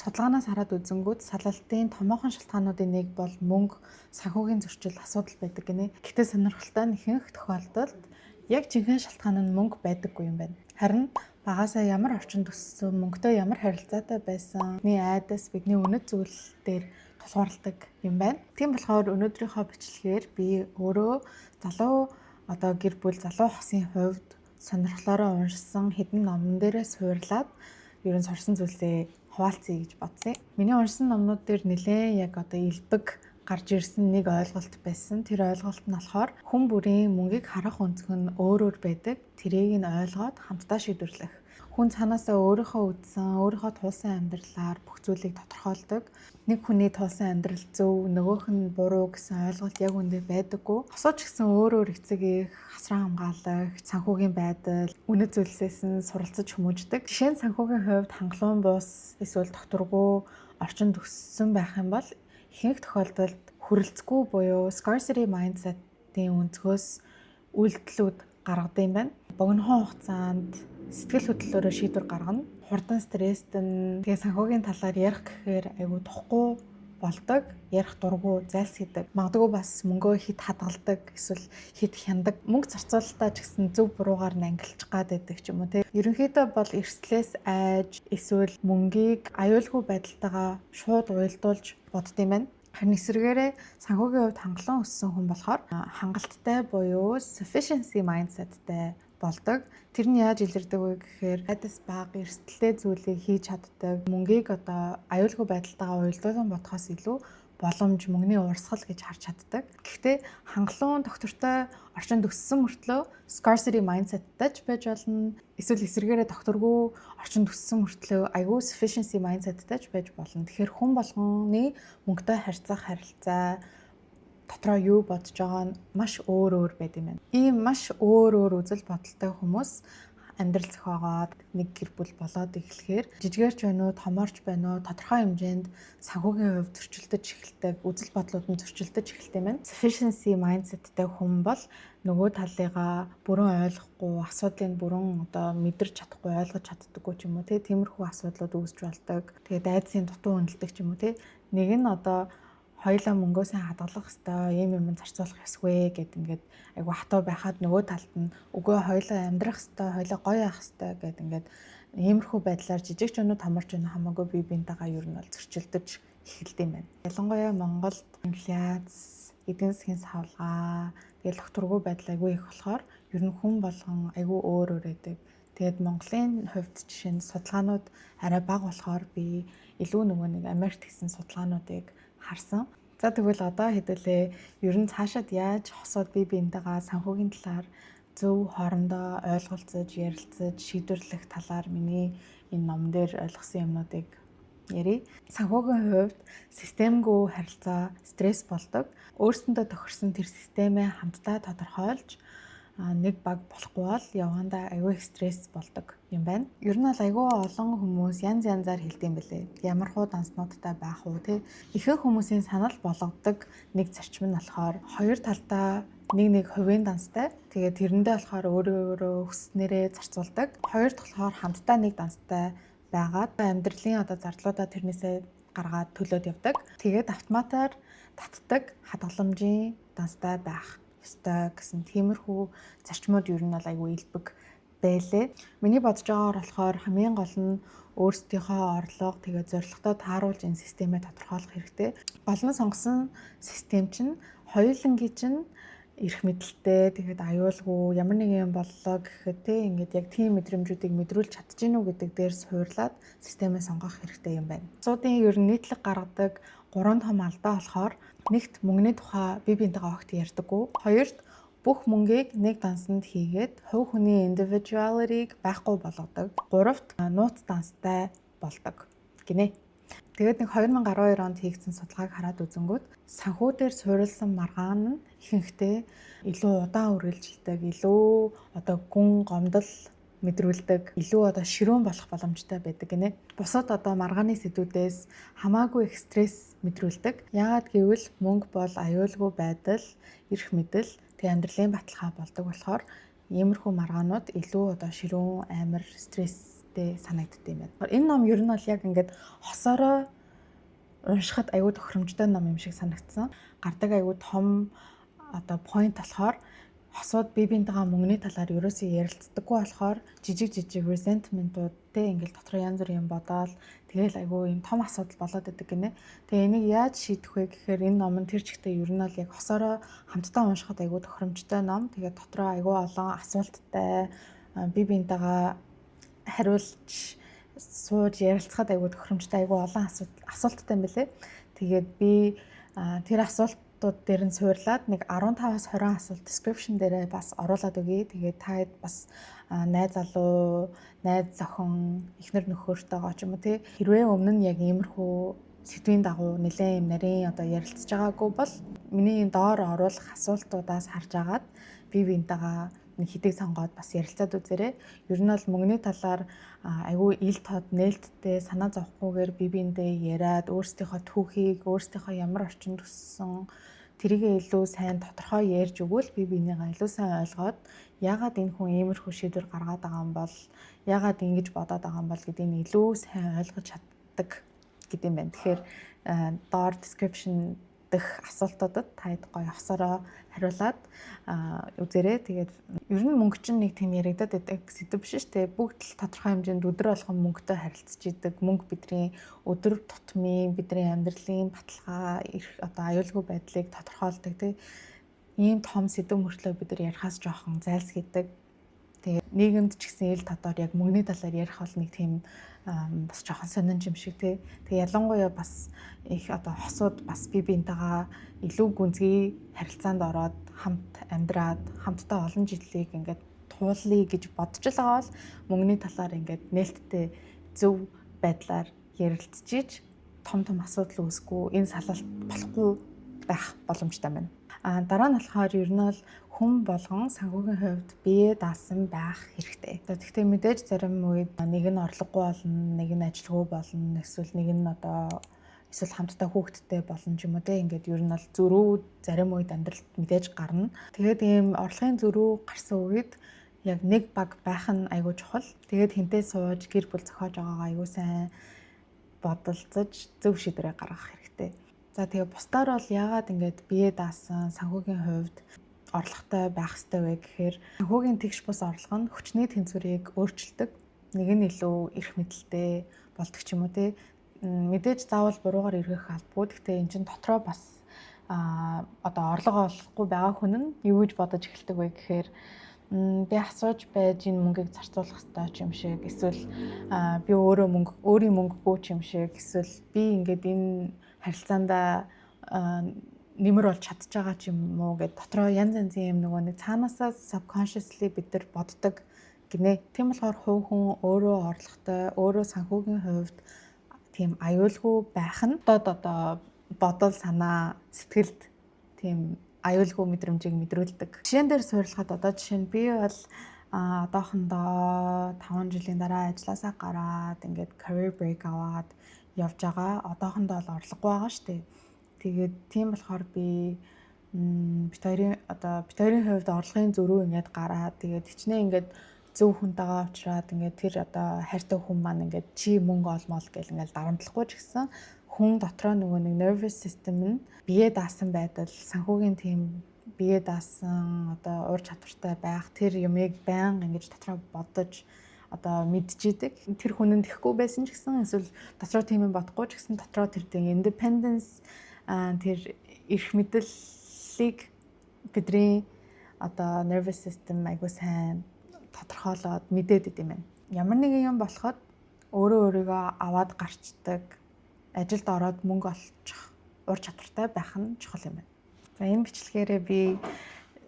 Судалгаанаас хараад үзэнгүүт салалтын томоохон шалтгаануудын нэг бол мөнгө, санхүүгийн зөрчил, асуудал байдаг гинэ. Гэхдээ сонирхолтой нь ихэнх тохиолдолд яг жинхэнэ шалтгаан нь мөнгө байдаггүй юм байна. Харин багасаа ямар орчинд өссөн, мөнгөтэй ямар харилцаатай байсан, бидний айдас, бидний үнэт зүйл дээр тулгуурладаг юм байна. Тийм болохоор өнөөдрийнхөө бичлэгээр би өөрөө залуу одоо гэр бүл, залуу хосын хувьд сонирхлоороо уншсан хэдэн номон дээрээ суурлаад ер нь сурсан зүйлсээ хуваалцъя гэж бодсон. Миний уншсан номнууд дээр нэлээд яг одоо элбэг гарч ирсэн нэг ойлголт байсан. Тэр ойлголт нь болохоор хүн бүрийн мөнгийг харах өнцөг нь өөр өөр байдаг. Тэрийг нь ойлгоод хамтдаа шийдвэрлэх. Хүн цаанаасаа өөрийнхөө үзсэн, өөрийнхөө туулсан амьдралаар бүх зүйлийг тодорхойлдог. Нэг хүний туулсан амьдрал зөв, нөгөөх нь буруу гэсэн ойлголт яг үүндээ байдаггүй. Хосууд ч гэсэн өөр өөр эцэг эх, хасран хамгаалах, санхүүгийн байдал, үнэт зүйлсээс нь суралцаж хүмүүждэг. Жишээ нь, санхүүгийн хувьд хангалуун бус эсвэл тогтворгүй орчинд өссөн байх юм бол ихэнх тохиолдолд хүрэлцэхгүй буюу scarcity mindset-ийн өнцгөөс үйлдэлүүд гаргадаг юм байна. Богинохон хугацаанд сэтгэл хөдлөлөөрөө шийдвэр гаргана. Хурдан стресстэн, тэгээ санхүүгийн талаар ярих гэхээр айгүй тухгүй болдог, ярих дургүй, зайлсхийдэг. Магадгүй бас мөнгөө хэт хадгалдаг, эсвэл хэт хяндаг. Мөнгө зарцуулалтаа ч гэсэн зөв буруугаар нь ангилчих гад байдаг ч юм уу, те. Ерөнхийдөө бол эрсдлээс айж эсвэл мөнгийг аюулгүй байдалтайгаа шууд уялдуулж боддог юм байна. Харин эсрэгээрээ санхүүгийн хувьд хангалуун өссөн хүн болохоор хангалттай буюу sufficiency mindset-тэй болдог. Тэр нь яаж илэрдэг вэ гэхээр айдас бага, эрсдэлтэй зүйлийг хийж чаддаг. Мөнгийг одоо аюулгүй байдалтайгаа уялдуулан бодохоос илүү боломж, мөнгөний урсгал гэж харж чаддаг. Гэхдээ хангалуун, тогтвортой орчинд өссөн мөртлөө scarcity mindset-тай ч байж болно. Эсвэл эсрэгээрээ тогтворгүй орчинд өссөн мөртлөө айгүй sufficiency mindset-тай ч байж болно. Тэгэхээр хүн болгоны мөнгөтэй харьцах харилцаа, дотроо юу бодож байгаа нь маш өөр өөр байдаг юм байна. Ийм маш өөр өөр үзэл бодолтой хүмүүс амьдрал зохиогоод, нэг гэр бүл болоод эхлэхээр жижигээрч байна уу, томоорч байна уу, тодорхой хэмжээнд санхүүгийн хувьд зөрчилдөж эхэлдэг, үзэл бодлууд нь зөрчилдөж эхэлдэг юм байна. Sufficiency mindset-тэй хүн бол нөгөө талыгаа бүрэн ойлгохгүй, асуудлыг бүрэн одоо мэдэрч чадахгүй, ойлгож чаддаггүй ч юм уу, тиймэрхүү асуудлууд үүсч болдог. Тэгээд айдсын дутуу үнэлдэг ч юм уу, те. Нэг нь одоо хоёулаа мөнгөө сайн хадгалах хэвээр, ийм юм зарцуулах ёсгүй гээд ингээд айгу хатуу байхад, нөгөө талд нь үгүй, хоёулаа амьдрах хэвээр, хоёулаа гоё явах хэвээр гээд ингээд иймэрхүү байдлаар жижиг ч өнөө, томорч өнөө хамаагүй бие биентэйгээ ер нь бол зөрчилдөж эхэлдэг юм байна. Ялангуяа Монголд инфляц, эдийн засгийн савлгаа, тэгэл тогтворгүй байдал айгүй их болохоор ер нь хүн болгон айгүй өөр өөр байдаг. Тэгээд Монголын хувьд жишээ нь судалгаанууд арай бага болохоор би илүү нөгөө нэг Америкт хийсэн судалгаануудыг харсан. За, тэгвэл одоо хэдүүлээ ер нь цаашаад яаж хосууд бие биентэйгээ санхүүгийн талаар зөв хоорондоо ойлголцож, ярилцаж, шийдвэрлэх талаар миний энэ ном дээр ойлгосон юмнуудыг ярья. Санхүүгийн хувьд системгүй харилцаа стресс болдог. Өөрсөндөө тохирсон тэр системээ хамтдаа тодорхойлж нэг баг болохгүй бол явгандаа айгүй их стресс болдог юм байна. Ер нь бол айгүй олон хүмүүс янз янзаар хэлдэг юм билээ. Ямар хуу данснуудтай байх уу, те. Ихэнх хүмүүсийн санал болгодог нэг зарчим нь болохоор хоёр талдаа нэг нэг хувийн данстай. Тэгээд тэрэндээ болохоор өөрөө өөрөө хүссэнээрээ зарцуулдаг. Хоёр дахь болохоор хамтдаа нэг данстай байгаад амьдралын одоо зардлуудаа тэрнээсээ гаргаад төлөөд явдаг. Тэгээд автоматар татдаг хадгаламжийн данстай байх ёстой гэсэн тиймэрхүү зарчмууд ер нь бол айгүй элбэг байлээ. Миний бодож байгаагаар болохоор хамгийн гол нь өөрсдийнхөө орлого, тэгээ зорилготой тааруулж энэ системээ тодорхойлох хэрэгтэй. Гол нь сонгосон систем чинь хоёулангийн чинь эрх мэдэлтэй, тэгээд аюулгүй, ямар нэгэн юм боллоо гэхэд, те, ингээд яг тийм мэдрэмжүүдийг мэдрүүлж чадаж гинүү гэдэг дээр суурлаад системээ сонгох хэрэгтэй юм байна. Хосуудын ер нь нийтлэг гаргадаг гурван том алдаа болохоор нэгт, мөнгөний тухай бие биентэйгээ огт ярьдаггүй. Хоёрт, бүх мөнгийг нэг дансанд хийгээд хувь хүний individuality-г байхгүй болгодог. Гуравт, нууц данстай болдог гинэ. Тэгээд нэг 2012 онд хийгдсэн судалгааг хараад үзэнгүүт санхүү дээр суурилсан маргаан нь ихэнхдээ илүү удаан үргэлжилдэг, илүү одоо гүн гомдол мэдрүүлдэг, илүү одоо ширүүн болох боломжтой байдаг гинэ. Бусад одоо маргааны сэдвүүдээс хамаагүй их стресс мэдрүүлдэг. Яагаад гэвэл мөнгө бол аюулгүй байдал, эрх мэдэл, тэгээ амьдралын баталгаа болдог болохоор иймэрхүү маргаанууд илүү одоо ширүүн, амар стресс нээлттэй санагддаг юм байна. Энэ ном ер нь бол яг ингээд хосоороо уншихад аюу тохиромжтой ном юм шиг санагдсан. Гардаг аюу том одоо point болохоор хосууд бие биентэйгээ мөнгөний талаар ерөөсөө ярилцдаггүй болохоор жижиг жижиг resentment ууд те, ингээл дотор янз бүрийн юм бодоол, тэгэл айгүй юм том асуудал болоод идэг гинэ. Тэгээ энийг яаж шийдэх вэ гэхээр энэ ном нь тэр чигтээ ер нь бол яг хосоороо хамтдаа уншихад айгүй тохиромжтой ном. Тэгээд дотроо айгүй олон асуулттай, бие биентэйгээ хариулж сууж ярилцахад айгүй тохиромжтой, айгүй олон асуулттай юм билэ. Тэгээд би тэр асуултууд дээр нь суурлаад нэг 15-аас 20 асуулт description дээрээ бас оруулаад өгье. Тэгээд та хэд бас найз залуу, найз зохин, эхнэр нөхөртэйгоо ч юм уу, тий, хэрвээ өмнө нь яг иймэрхүү сэдвийн дагуу нэлээд юм нарийн одоо ярилцж байгаагүй бол миний энэ доор оруулах асуултуудаас харж агаад бие биентэйгээ нэг хэдийг сонгоод бас ярилцаад үзээрэй. Ер нь бол мөнгөний талаар айгүй ил тод, нээлттэй, санаа зовхгүйгээр бие биендээ яриад, өөрсдийнхөө түүхийг, өөрсдийнхөө ямар орчинд өссөн тэрийгээ илүү сайн тодорхой ярьж өгвөл бие биенийгээ илүү сайн ойлгоод, яагаад энэ хүн иймэрхүү шийдвэр гаргаад байгаа юм бол, яагаад ингэж бодоод байгаа юм бол гэдгийг илүү сайн ойлгож чаддаг гэдэг юм байна. Тэгэхээр доор description дэх асуултуудад та хэд гоё хосоороо хариулаад үзээрэй. Тэгээд ер нь мөнгө чинь нэг тийм яригдаад байдаг сэдэв биш шүү дээ. Бүгд л тодорхой хэмжээнд өдөр болгон мөнгөтэй харилцаж идэг. Мөнгө бидний өдөр тутмын, бидний амьдралын баталгаа, эрх, одоо аюулгүй байдлыг тодорхойлдог, тийм ийм том сэдэв мөртлөө бид нар ярихаас жоохон зайлсхийдэг. Тэгээд нийгэмд ч гэсэн ил тодор яг мөнгөний талаар ярих бол нэг тийм бас жоохон сонин юм шиг, тий. Тэгээ ялангуяа бас их одоо хосууд бас бие биентэйгээ илүү гүнзгий харилцаанд ороод, хамт амьдраад, хамтдаа олон жилийг ингээд туулъя гэж бодож л байгаа бол мөнгөний талаар ингээд нээлттэй зөв байдлаар ярилцж иж том том асуудал үүсэхгүй, энэ салалт болохгүй байх боломжтой байна. А дараа нь болохоор ер нь бол хүн болгон санхүүгийн хувьд бие даасан байх хэрэгтэй. Тэгэхдээ мэдээж зарим үед нэг нь орлогогүй болно, нэг нь ажилгүй болно, эсвэл нэг нь одоо эсвэл хамтдаа хүүхэдтэй болно ч юм уу, те, ингээд ер нь бол зөрүү зарим үед амьдралд мэдээж гарна. Тэгээд ийм орлогын зөрүү гарсан үед яг нэг баг байх нь айгүй чухал. Тэгээд хэнтэй сууж гэр бүл зохиож байгаагаа айгүй сайн бодолцож зөв шийдвэрээ гаргах хэрэгтэй. За, тэгээ бусдаар бол яагаад ингэж бие даасан, санхүүгийн хувьд орлоготой байх ёстой вэ гэхээр санхүүгийн тэгш бус орлого нь хүчний тэнцвэрийг өөрчилдөг. Нэг нь илүү эрх мэдэлтэй болдог ч юм уу, те. Мэдээж заавал буруугаар эргэх албагүй. Гэхдээ эн чинь дотроо бас одоо орлого олохгүй байгаа хүн нь юу гэж бодож эхэлдэг вэ гэхээр би асууж байж энэ мөнгийг зарцуулах ёстой ч юм шиг, эсвэл би өөрөө мөнгө, өөрийн мөнгөгүй ч юм шиг, эсвэл би ингээд энэ харилцаандаа нэмэр болж чадж байгаа ч юм уу гэд дотроо янз янзын юм нөгөө нэг цаанаасаа subconsciously бид нар боддог гинэ. Тийм болохоор хувь хүн өөрөө орлоготой, өөрөө санхүүгийн хувьд тийм аюулгүй байх нь одоо бодол санаа, сэтгэлд тийм аюулгүй мэдрэмжийг мэдрүүлдэг. Жишээн дээр суурилахад одоо жишээ нь би бол одоохондоо 5 жилийн дараа ажилласаа гараад, ингээд career break аваад явж байгаа. Одоохондоо бол орлогогүй байгаа шүү дээ. Тэгээд тийм болохоор би бид хоёрын одоо бид хоёрын хувьд орлогын зөрүү ингээд гараад, тэгээд хичнээн ингээд зөв хүнтэйгээ уулзраад, ингээд тэр одоо хайртай хүн маань ингээд чи мөнгө олмол гэл ингээд дарамтлахгүй ч гэсэн хүн дотроо нөгөө нэг nervous system нь бие даасан байдал, санхүүгийн тийм бие даасан, одоо ур чадвартай байх тэр юмыг байнга ингэж дотроо бодож одоо мэдчихийдэг. Тэр хүн нь тэхгүй байсан ч гэсэн, эсвэл дотроо тийм юм бодохгүй ч гэсэн дотроо тэр тийм independence, тэр эрх мэдэлийг бидний одоо nervous system айгуу сайн тодорхойлоод мэдээд идэм байна. Ямар нэгэн юм болоход өөрөө өөрийгөө аваад гарчдаг, ажилд ороод мөнгө олчих ур чадвартай байх нь чухал юм байна. За, энэ бичлэгээрээ би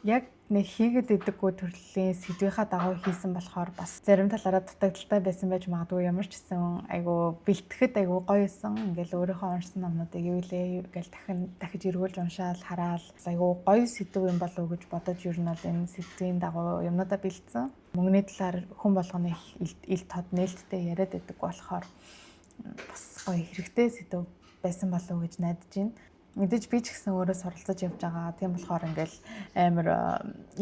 яг нэг хийгээд идэггүй төрлийн сэдвийнхаа дагуу хийсэн болохоор бас зарим талаараа дутагдалтай байсан байж магадгүй. Ямар ч гэсэн айгу бэлтгэхэд айгу гоё байсан. Ингээл өөрийнхөө уншсан номнуудыг юу лээ ингээл дахин дахиж эргүүлж уншаал хараал, айгу гоё сэдэв юм болов уу гэж бодож ер нь бол энэ сэдвийн дагуу юмнуудаа бэлдсэн. Мөнгөний талаар хүн болгоны ил тод нээлттэй яриад байдаг болохоор бас гоё хэрэгтэй сэдэв байсан болов уу гэж найдаж байна. Мэдээж би ч гэсэн өөрөө суралцаж явж байгаа. Тийм болохоор ингээл амар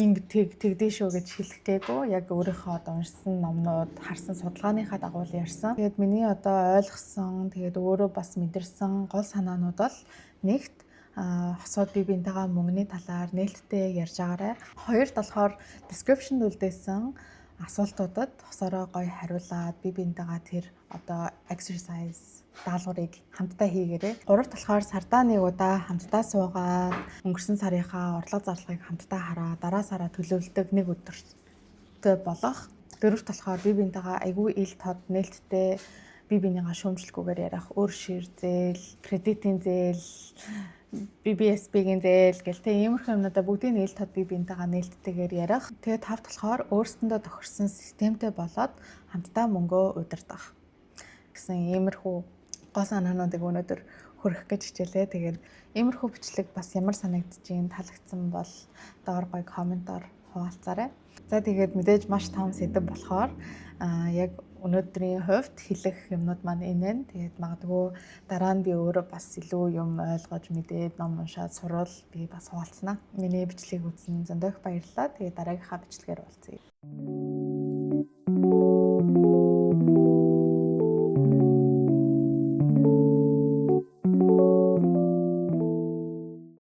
инг тэг тэгдэж шүү гэж хэлэх гээгүй. Яг өөрийнхөө одоо уншсан номнууд, харсан судалгааныхаа дагуу ярьсан. Тэгээд миний одоо ойлгосон, тэгээд өөрөө бас мэдэрсэн гол санаанууд бол: нэгт, хосууд бие биентэйгээ мөнгөний талаар нээлттэй ярьж байгаарай. Хоёрт болохоор description үлдээсэн асуултуудад хосоороо гоё хариулаад бие биентэйгээ тэр одоо exercise, даалгаврыг хамтдаа хийгээрэй. Гуравт болохоор сардаа нэг удаа хамтдаа суугаад өнгөрсөн сарынхаа орлого зарлагыг хамтдаа хараа, дараа сараа төлөвлөдөг нэг өдөртөө болох. Дөрөвт болохоор бие биентэйгээ айгүй ил тод, нээлттэй, бие биенийгаа шүүмжлэхгүйгээр ярих, өөр шир зээл, кредитийн зээл, BBSB-гийн зээл гэл тэ иймэрхүү юмнуудаа бүгдийг ил тод бие биентэйгээ нээлттэйгээр ярих. Тэгээд тавт болохоор өөрсөндөө тохирсон системтэй болоод хамтдаа мөнгөө удирдах гэсэн иймэрхүү гол санаануудыг өнөөдөр хүргэх гэж хичээлээ. Тэгээд иймэрхүү бичлэг бас ямар санагдаж байна, таалагдсан бол доор гоё comment оор хуваалцаарай. За, тэгээд мэдээж маш том сэдэв болохоор яг өнөөдрийн хувьд хэлэх юмнууд маань энэ байна. Тэгээд магадгүй дараа нь би өөрөө бас илүү юм ойлгож мэдээд, ном уншаад сурвал би бас хуваалцсанаа. Миний бичлэгийг үзсэн зөндөө их баярлалаа. Тэгээд дараагийнхаа бичлэгээр уулзъя.